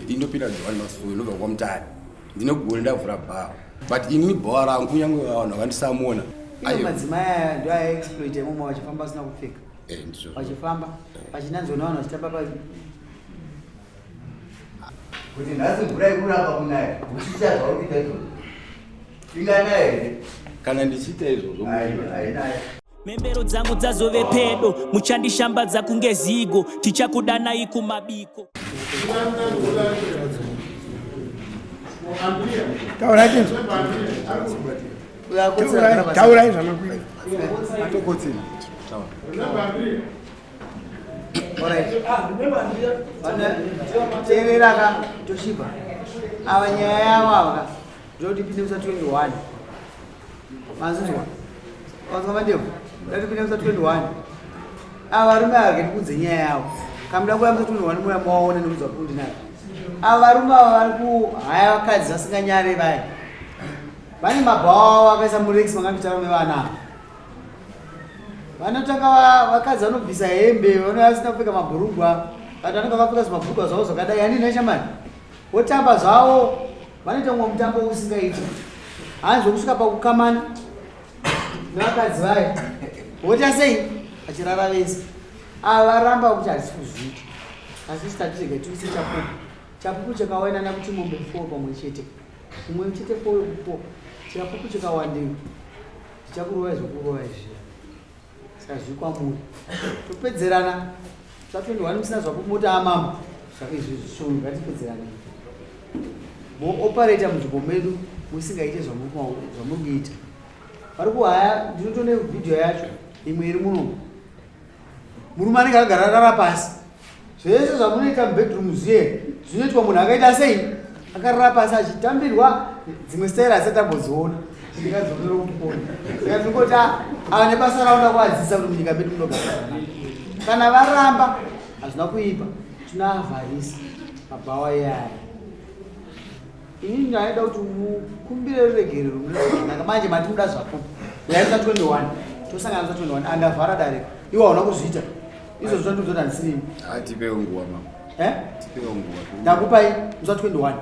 Indopinda Johani Masowe, ndobva kwaMutare. Ndine gore ndavhura bhawa. But ini bhawa rangu kunyange vanhu vakandisamona. Ivo madzimai aya ndo aya exploit imomo vachifamba vasina kupfeka. Eh, ndizvo. Vachifamba vachinanzwa nevanhu vachitamba pa Kuti nhasi mvura ikuramba kunaya, uchiita zvauri kuita izvozvo. Inganaya here? Kana ndichiita izvozvo. Hainaye. Mhembero dzangu dzazove pedo, muchandishambadza kunge zigo, tichakudanai kumabiko. Taurai tinzwe. Taurai zvamakuita. Atokotsira. Teerera ka Toshiba. Ava nyaya yavo ava ka. Ndoti pinde musa 21. Manzwa? Wanzwa mandevu? Ndati pinde musa 21. Ava varume ava rege ndikudze nyaya yavo. Kamuda kuuya musa 21 muya mawaona nekudzwa kundi nayo. Ava varume ava vari kuhaya vakadzi vasinganyare vaya. Vane mabhawa avo akaisa murex mangapita varume vana ava. Vanotanga vakadzi vanobvisa hembe vanouya vasina kupfeka mabhurugwa kana vanenge vakapfeka zvimabhurugwa zvavo zvakadai hanini neshamani votamba zvavo vanoita mumwe mutambo usingaiti hanzi zvokusvika pakukamana nevakadzi vaya voita sei vachirara vese ava varamba kuti hatisi kuzviita asi isu tati rega tiise chapupu chapupu chakawainana kuti mombe four pamwe chete mumwe chete four four chapupu chakawandei Ndichakurovai zvekurovai zviya. Saka zviri kwamuri. Topedzerana. Sa 21 musina zvapupu moti amambo. Saka izvi zvisvonu ngatipedzeranei. Mooperator munzvimbo medu musingaite zvamuri kuita. Vari kuhaya ndinotone video yacho imwe iri muno. Murume anenge akagara arara pasi. Zvese zvamunoita mubedroom zviye zvinoitwa munhu akaita sei? Akarara pasi achitambirwa dzimwe style asati ambodziona. Ndingadzionera kupona. Saka ndingoti ah, ava nebasa raoda kuvadzidzisa kuti munyika medu munogara zvakanaka. Kana varamba hazvina kuipa tinoavharisa mabhawa iyaya. Ini ndaida kuti mukumbire ruregerero munozvakanaka manje mati muda zvapupu. Uyai musa 21 tosangana musa 21 andavhara dare iwe hauna kuzviita izvo zvitandiudza kuti handisini. Ah, tipewo nguva mama. Eh? Tipewo nguva. Ndakupai musa 21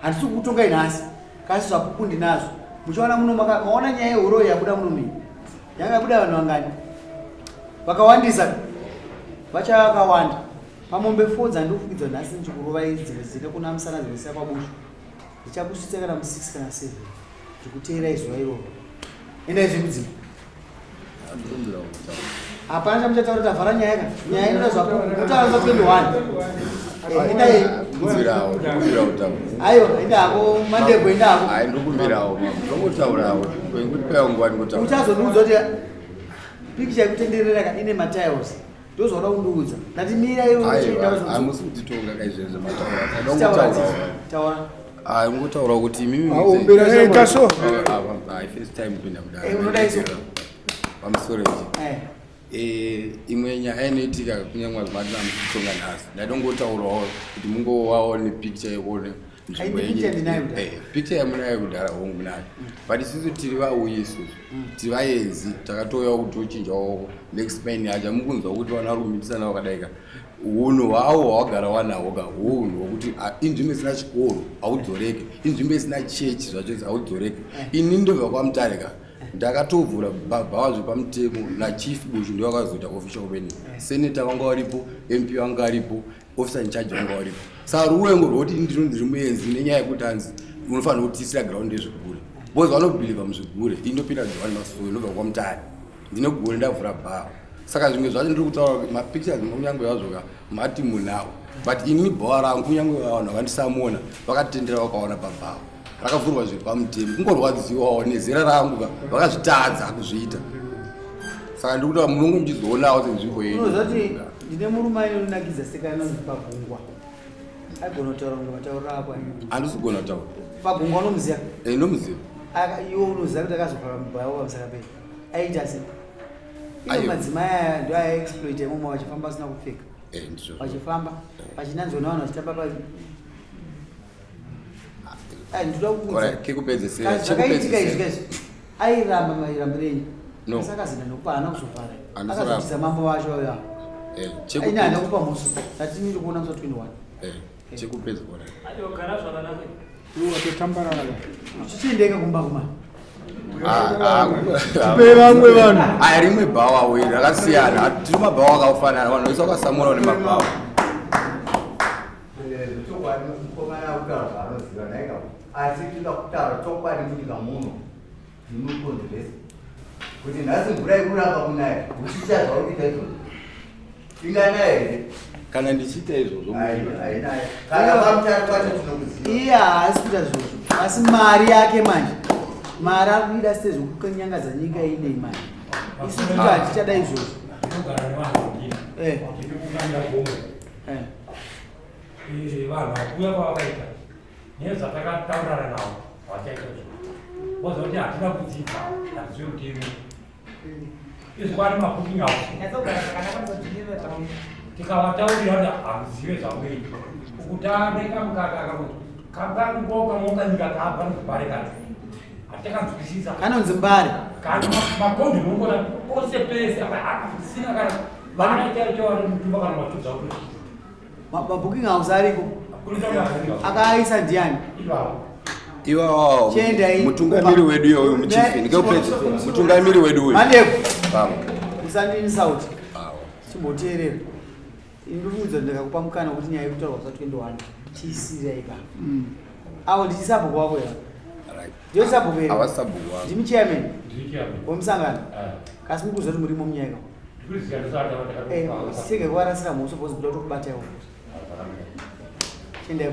handisi kukutongai nhasi kasi zvapupu ndinazvo muchaona muno maona nyaya yehuroyi yabuda muno mii yanga yabuda vanhu vangani vakawandisa vachava vakawanda Pamombe four dzandikufukidzwa nhasi ndichikurova idzi dzimwe dzichienda kuna musana dzimwe dzichienda kwabushu. Ndichakusvitsa kana mu6 kana 7. Ndikuteerai zuva iroro. Endai zvenyu kudzimba. Hapana chamuchataura tavhara nyaya ka. Nyaya inoda zvapupu. Mutaura za 21. Eh, endai. Kumbirawo, kumbirawo taura. Aiwa, enda hako mandebvu enda hako. Hayi ndokumbirawo mama. Ndongotaurawo. Ngoti nguva ndingotaura. Uchazondiudza kuti pikicha yekutenderera ka ine matiles. Ndozvauda kundiudza. Ndati mira iwe uchienda Aiwa, hamusi kutitonga kaizvezvo mataura. Taura. Taura. Ah, ungotaura kuti imimi Aombera mudze- Eh, taso. Ah, ah, ah, first time kupinda mudare. Eh, unoda iso? Pamusoro ichi. Eh. Eh, imwe nyaya inoitika kunyangwe zvamati hamusi kutonga nhasi. Ndatongotaurawo kuti mungowawo nepicture yekuone nzvimbo Ai, picture ndinayo kudhara. Eh, picture yamunayo kudhara hongu munayo but isusu tiri vauyi isusu tiri vaenzi takatouyawo kuti tochinjawo next man yacho mukunzwa kuti vana vari kumitisana vakadai ka unhu hwawo hwawagara wanahwo ka hunhu hwokuti ah, inzvimbo isina chikoro haudzoreke inzvimbo isina chechi zvacho haudzoreke ini ndobva kwamutare ka ndakatovhura bhawa zvepamutemo nachief bushu ndivo vakazoita official opening senator vanga varipo mp vanga varipo officer in charge vanga varipo saka ruwengo rwekuti ini ndino ndiri muenzi nenyaya yekuti hanzi unofanira kutiisira ground yezvigure because vanobhilivha muzvigure ini ndopinda johani masowe ndobva kwamutare ndine gore ndavhura bhawa saka zvimwe zvacho ndiri kutaura mapictures kunyange yazvoka mati munawo but ini bhawa rangu kunyange vanhu vakandisamona vakatendera vakaona pabhawa rakavhurwa zviri pamutemo kungorwadziwawo nezera rangu ka vakazvitadza kuzviita saka ndiri kuti munonge muchizoonawo senzvimbo yenyu Unozoti ndine murume ainonakidza seka anonzi pagungwa. Aigona kutaura kunge matauriro ako aya. handisi kugona kutaura Pagungwa unomuziva? Eh, ndomuziva Aka iwe unoziva kuti akazovhara mubhawa pamusaka pei. Aita sei? Iwo Aiwa. madzimai aya ndo aya exploit imomo vachifamba vasina kupfeka. Eh, ndizvo Vachifamba vachinanzwa nevanhu vachitamba pa Ai, ndinoda kukuudza. Alright, kekupedzesera Zvakaitika izvi chekupedzesera kaizvi. Airamba mairambirenyi. No. Asi akazoenda nekupa haana kuzovhara. Handisi kuramba. Akazotiza mambo wacho uya. Eh, Aine haana chekupedze- kupa mhosva. Ndati ndiri kuona musi wa 21. eh. Chekupedza kona. Chichiendeka kumba kuma. Tipe vamwe vanhu. Aya rimwe bhawa we rakasiyana. Tiri mabhawa akafanana. Vanhu vese vakasamura nemabhawa. Chokwadi mukomana akutaura zvaanoziva nhaika, asi tikakutaura chokwadi munyika muno ndinokonzeresa kuti nhasi mvura ikuramba kunaya uchiita zvauri kuita izvozvo. Inganaya here? Kana ndichiita izvozvo, Hainaya. Kana pamutari pacho tinokuziva. Iye haasi kuita zvozvo, asi mari yake manje, mari ari kuida sezvokunyangadza nyika inei mari. Isu kuti hatichada izvozvo. Ndinogara nevanhu ndini. Ndiri kukanira gomwe. Vanhu vakuuya kwavakaita nezvatakataurirana navo vachaita izvo, voziva kuti hatina kudzidza, hatizivi mutemo. Izvi kwani mabooking house, tikavataurira kuti hamuzive zvamunoita, ukutaneka mukaka kakangoka monganyika kabva nozibare kacho hatichakanzwisisa. Kanonzi mbare. Kana makondi unongona pose pese asina kana vana chaicho vari mutumba kana machudza kuti Mabooking house ariko, akaisa ndiani? Ivavo. Iwawawo. Chiendai. Mutungamiri wedu iyoyo muchifi ndikekupedza mutungamiri wedu uyu. Mandeko. Baba. Usandini sauti. Awo. Chimboteerera, ndikuudza, ndikakupa mukana wekuti nyaya yekutaurwa sa 21 tiisira ipapo. Avo ndichisabhuku wako ya? Ndiyo sabhuku here? Havasabhuku wako. Ndimi chairman Ndiri chairman. wemusangano, kasi mukuziva kuti murimo munyaya ka? Ndikuziva, ndosati. Sege kuvarasira mhosva because kuda kutokubata iwo. Chiendai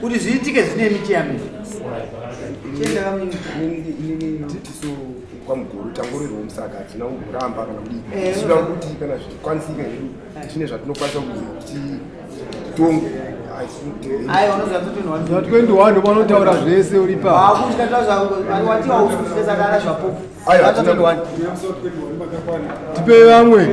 kuti zviitike zvinemi, chairman. Chienda kamunini. Inini tisu kwamuguru tangorerwa musaka, hatina kumboramba kana kudii. Tinoda kuti kana zvikwanisika hedu tine zvatinokwanisa kuti titonge. Aiwa, unoziva 21. 21 ndopanotaura zvese uri pa. Wakutya watiwa usikutyisa, saka ana zvapupu. Aiwa, hatina- 21. Tipe vamwe.